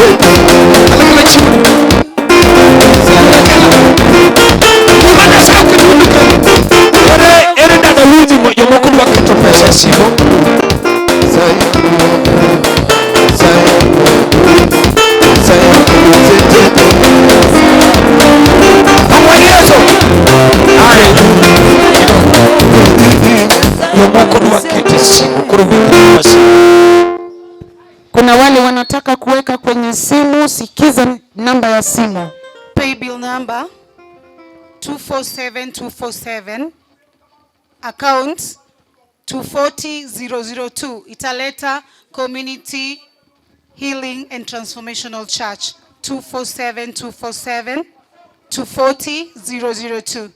Alekele chiwo. Gima Nyasaye oketo Ere ere dada winji jomoko dwa keto pesa e simu. Pamwani Yesu. Are. Jomoko dwa keto e simu koro winji kwa simu. Kuna wale wanataka kuweka kwenye simu, sikiza namba ya simu. Paybill number 247247, account 240002, italeta Community Healing and Transformational Church. 247247, 240002,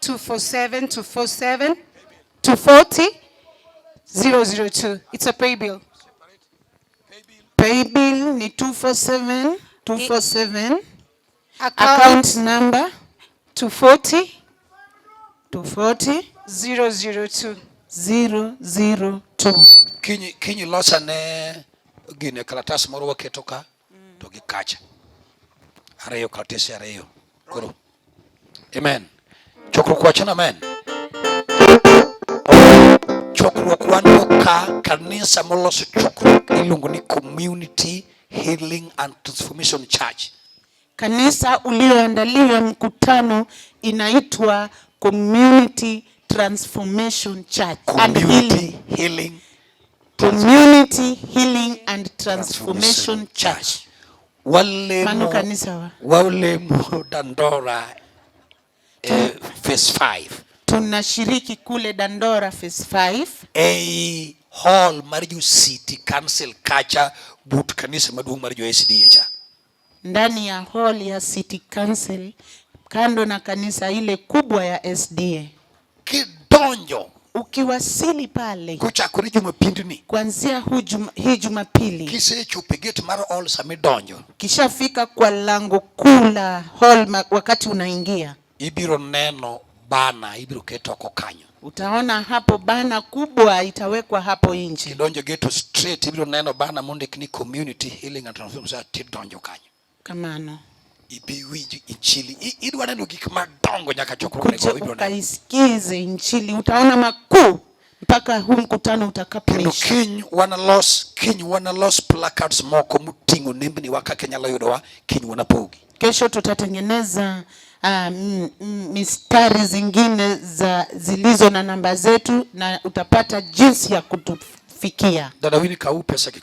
247247, 240002. It's a paybill. Paybill ni 247 247, Account, account number 240 240 002. 002. Kiny kiny losane gine kalatas moro waketo ka to gi kacha. Ariyo kalatese ariyo. Koro. Amen. Chokruok wacho na amen. Chokruok wan go ka kanisa moloso chokruok iluongo ni Community Healing and Transformation Church. Kanisa ulioandaliwa mkutano inaitwa Community Transformation Church and Community Healing. Healing Community Healing and Transformation Church. Walemo Mano kanisa wa. Walemo Dandora phase 5. Tunashiriki kule Dandora phase 5. Ei hall mar jo City Council kacha but kanisa maduong' mar jo SDA cha. Ndani ya hall ya City Council kando na kanisa ile kubwa ya SDA. Kidonjo Ukiwasili pale kochakore Jumapindni kuanzia hii Jumapili, kisechopo e gate mar hall samidonjo kishafika kwa lango kuu la hall wakati unaingia ibiro neno banner ibiro ket oko kanyo. Utaona hapo banner kubwa itawekwa hapo nje. Kidonjo gate straight ibiro neno banner mondik ni Community Healing and Transformation tidonjo kanyo. Kamano. Ibi winj injili. Idwa neno gik madongo nyaka chokruok Kuja nego ibiro neno. Ukaisikize injili, utaona makuu mpaka huu mkutano Kendo utakapoisha. kiny wanalos placards moko moting'o nembni wa kaka inyalo yudowa kiny wanapogi. Kesho tutatengeneza mistari zingine za zilizo na namba zetu na utapata jinsi ya kutufikia. Dada Winnie kaw pesa gi.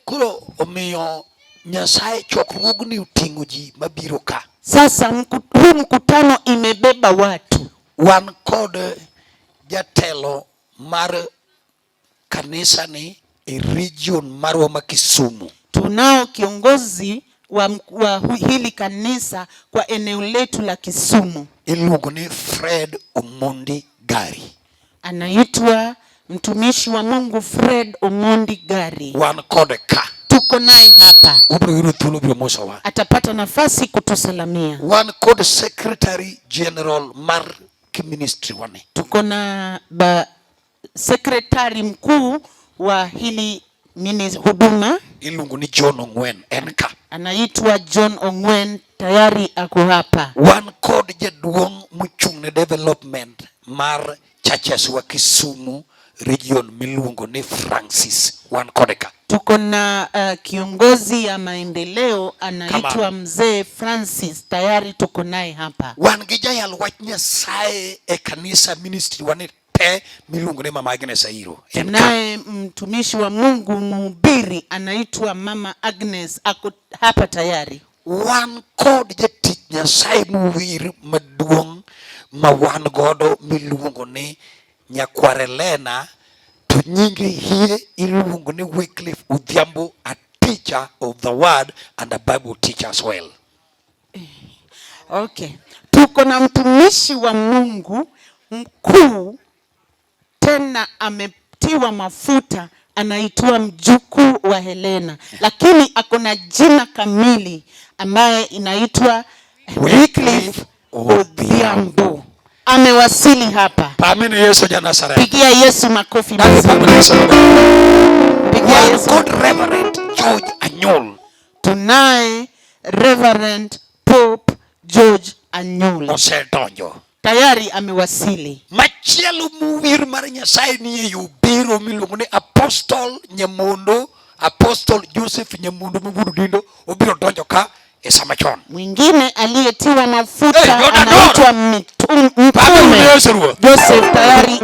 Koro omiyo Nyasaye chokruogni oting'o ji mabiro ka. Sasa huu mkutano imebeba watu. Wan kod jatelo mar kanisa ni e region marwa ma Kisumu. Tunao kiongozi wa hili kanisa kwa eneo letu la Kisumu. Iluongo ni Fred Omondi Gari. Anaitwa mtumishi wa Mungu Fred Omondi Gari. Wan kode ka. Tuko naye hapa. Obiro yudo thuolo biro mosowa. Atapata nafasi kutusalamia. Wan kod Secretary General mar ministry wani. Tuko na ba sekretari mkuu wa hili huduma. Iluongo ni John Ong'wen en ka. Anaitwa John Ong'wen, tayari ako hapa. Wan kod jaduong' mochung' ne development mar churches wa Kisumu region miluongo ni Francis. Wan kode ka. Tuko na kiongozi ya maendeleo anaitwa Kamano. Mzee Francis, tayari tuko naye hapa. Wan gi jayal wach Nyasaye e kanisa ministry wani te miluongo ni Mama Agnes Airo. En ka. Tunaye mtumishi wa Mungu mhubiri anaitwa Mama Agnes, ako hapa tayari. Wan kod jatich Nyasaye mowir maduong' ma wan godo miluongo ni Nyakwar Elena to nyinge hie iluongo ni Wycliffe Odhiambo, a teacher of the word and a Bible teacher as well. Okay. Tuko na mtumishi wa Mungu mkuu tena ametiwa mafuta anaitwa mjukuu wa Helena, lakini ako na jina kamili ambaye inaitwa Wycliffe Odhiambo. Amewasili hapa. Pamene Yesu ja Nazareth. Pigia Yesu makofi Dagi mazuri. pamene Yesu. Pigia Wan Yesu. kod Reverend George Anyol. Tunaye Reverend Pope George Anyula Osedonjo. Tayari amewasili. Machielo mowir mar Nyasaye ni e yo biro miluongo ni Apostle Nyamondo, Apostle Joseph Nyamondo Mawuod Odindo obiro donjo ka e sama chon. Mwingine aliyetiwa mafuta Hey, Jordan anaitwa Baba Mtume Yesu Ruoth. Joseph tayari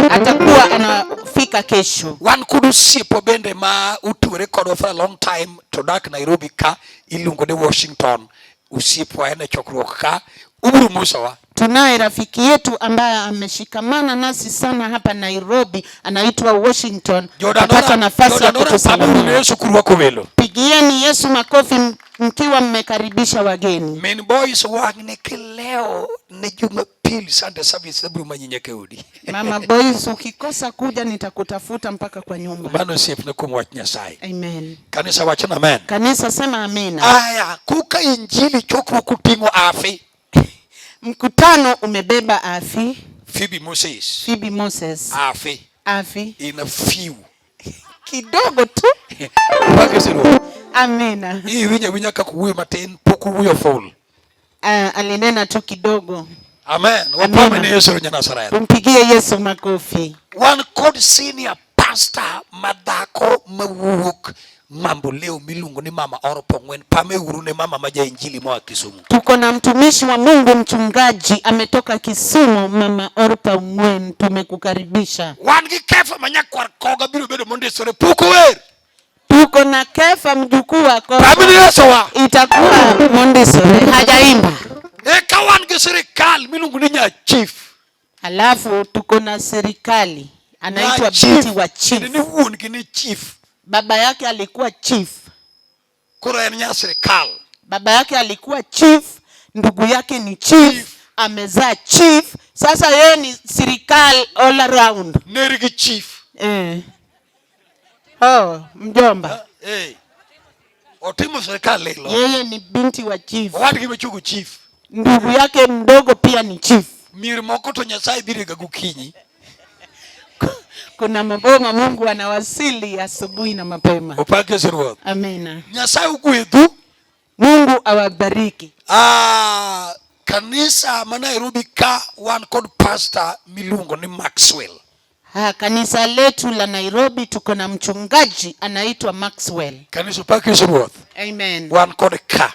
atakuwa anafika kesho. Wan kod osiepa bende ma utwere kodwa for a long time to dak Nairobi ka iluongo ni Washington. Osiepwa en e chokruok ka ubiro mosowa. Tunaye rafiki yetu ambaye ameshikamana nasi sana hapa Nairobi, anaitwa Washington. Atapata nafasi ya kutusalimia. Yesu kurwako welo. Pigieni Yesu makofi mkiwa mmekaribisha wageni. Min boys wang'ni kileo ne Jumapili Sunday service abiro manyi nyaka e odi. Mama Boys, ukikosa kuja nitakutafuta mpaka kwa nyumba. Mano osiepna kuom wach Nyasaye. Amen. Kanisa wacho na amen. Kanisa sema amina. Aya, kuka injili chokruok oting'o afi. Mkutano umebeba Afi, Phoebe Moses. Phoebe Moses. Afi. Afi. In a few. Kidogo tu. Pakisiro. Amina. Iwinjo awinja kaka wuoyo matin pok owuoyo full. Alinena tu kidogo. Amen. Wapame Amina. ne Yesu nya Nazareth. Tumpigie Yesu makofi. Wan kod senior pastor madhako mawuok Mambo leo miluongo ni Mama Orpo Ng'wen. Pame uru ne mama ma jainjili moa Kisumu. Tuko na mtumishi wa Mungu mchungaji ametoka Kisumu, Mama Orpa Ng'wen, tumekukaribisha. Wan gi Kefa ma nyakwar koga biro bedo mondisore pok ower. Tuko na Kefa mjukuu wa Koga. Pame ne Yesu wa. Itakuwa mondisore, hajaimba. Eka wan gi sirikal miluongo ni nya chief. Alafu tuko na serikali anaitwa Nya binti chief. wa chief. Ni wuon gi ni chief. Baba yake alikuwa chief. Koro en nya sirikal. Baba yake alikuwa chief, ndugu yake ni chief, Chief. Amezaa chief. Sasa yeye ni serikali all around. Ner gi chief. Oh, mjomba. Otimo sirikal lilo. Yeye ni binti wa chief. Owadgi machuogo chief. Ndugu yake mdogo pia ni chief. Mier moko to Nyasaye biro ga gokinyi. Kuna maboma Mungu anawasili asubuhi na mapema. Opak Yesu Ruoth. Amina. Nyasaye ogwedhu. Mungu awabariki. Kanisa ma Nairobi ka wan kod pastor miluongo ni Maxwell. Kanisa letu la Nairobi tuko na mchungaji anaitwa Maxwell. Kanisa opak Yesu Ruoth. Amen. Wan kod ka.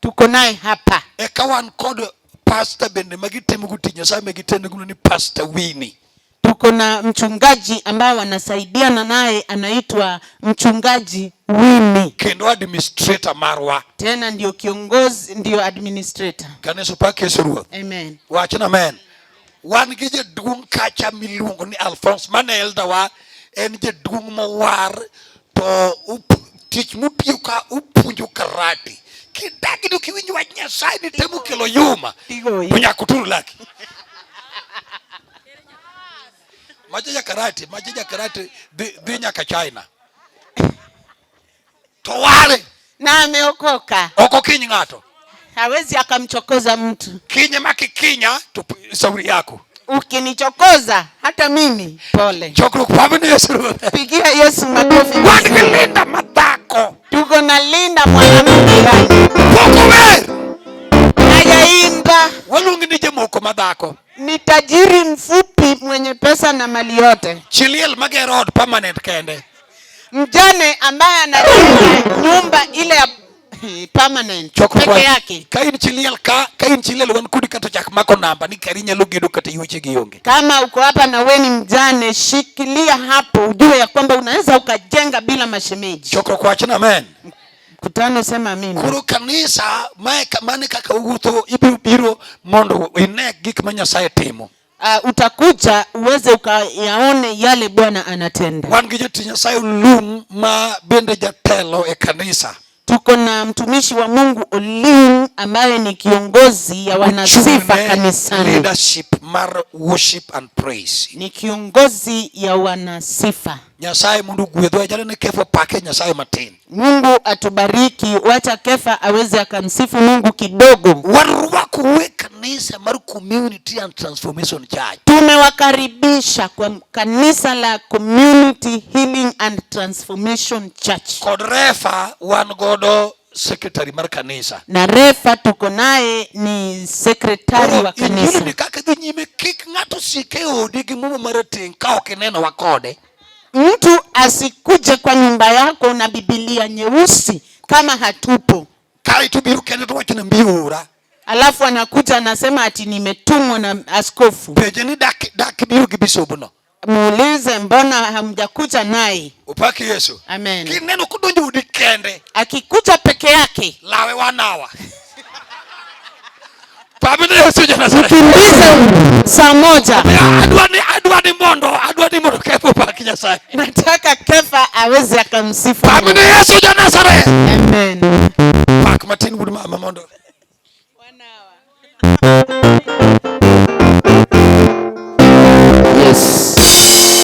Tuko naye hapa. Eka wan kod pastor bende magitimo go tich Nyasaye magitendo ni Pastor Winnie. Tuko na mchungaji ambaye wanasaidiana naye anaitwa mchungaji Winnie. Kendo administrator marwa. Tena ndio kiongozi, ndio administrator. Kanisa opak Yesu Ruoth. Amen. Wachna amen. Wan gi jaduong' kacha miluongo ni Alphonse mane elder wa en jaduong' mowar to tich motiyo ka opuonjo karate. Kidagi to kiwinjo wach Nyasaye ni temo kelo yuma. Tigoyi. To nyaka otur laki. Macha ja karate, macha ja karate dhi nyaka China. To ware. Na ameokoka. Ok okiny ng'ato. Hawezi akamchokoza mtu. Kinye makikinya to sauri yako. Ukinichokoza hata mimi pole. Chokruok pamene Yesu Ruoth. Pigia Yesu makofi. Wan gi Linda madhako. Tuko na Linda mwanamke gani? Pok ower. Hajaimba. Waluongi ni jamoko madhako. Ni tajiri mfupi mwenye pesa na mali yote. Chi liel magero ot permanent kende. Mjane ambaye anajenga nyumba ile ya permanent Chokruok peke wach. yake. Ka in chi liel ka, ka in chi liel wan kodi kata chak mako namba ni kari nyalo gedo kata yueche gi onge. Kama uko hapa na wewe ni mjane, shikilia hapo ujue ya kwamba unaweza ukajenga bila mashemeji. Chokruok wach na amen. Mkutano sema amina. Koro kanisa mae mane kaka uwuotho ibiro biro mondo ine gik ma Nyasaye timo. Utakuja uweze ukayaone yale Bwana anatenda. Wan gi jatich Nyasaye Olum ma bende jatelo e kanisa. Tuko na mtumishi wa Mungu Olim ambaye ni kiongozi ya wanasifa Ochung'ne kanisani. Leadership mar worship and praise. Ni kiongozi ya wanasifa. Nyasaye mondo ogwedhwa, jalo ni Kefa pake Nyasaye matin. Mungu atubariki, wacha Kefa aweze akamsifu Mungu kidogo. Warwako we kanisa mar Community and Transformation Church. Tumewakaribisha kwa kanisa la Community Healing and Transformation Church. Kod refa wan godo secretary mar kanisa. Na Refa tuko naye ni sekretari Koro wa injili kanisa. ni kaka dhi nyime, kik ng'ato sik e odi gi muma marateng' ka ok inenowa kode. Mtu asikuje kwa nyumba yako na Biblia nyeusi kama hatupo. Kaeto biro kende to wacho ni mbi ora. Alafu anakuja anasema ati nimetumwa na askofu. Penje ni dak biro gi bishobno. Muulize mbona hamjakuja naye? Opak Yesu. Amen. Kineno kodonjo odi kende, Akikuja peke yake, lawe wanawa. Pamene Yesu ja Nazareth. kimbize saa 1. Adwa ni mondo Kefa opak Nyasaye. Nataka Kefa aweze akamsifu Mungu. Pamene Yesu ja Nazareth. Amen. Pak matin wuod mama mondo. 1 hour.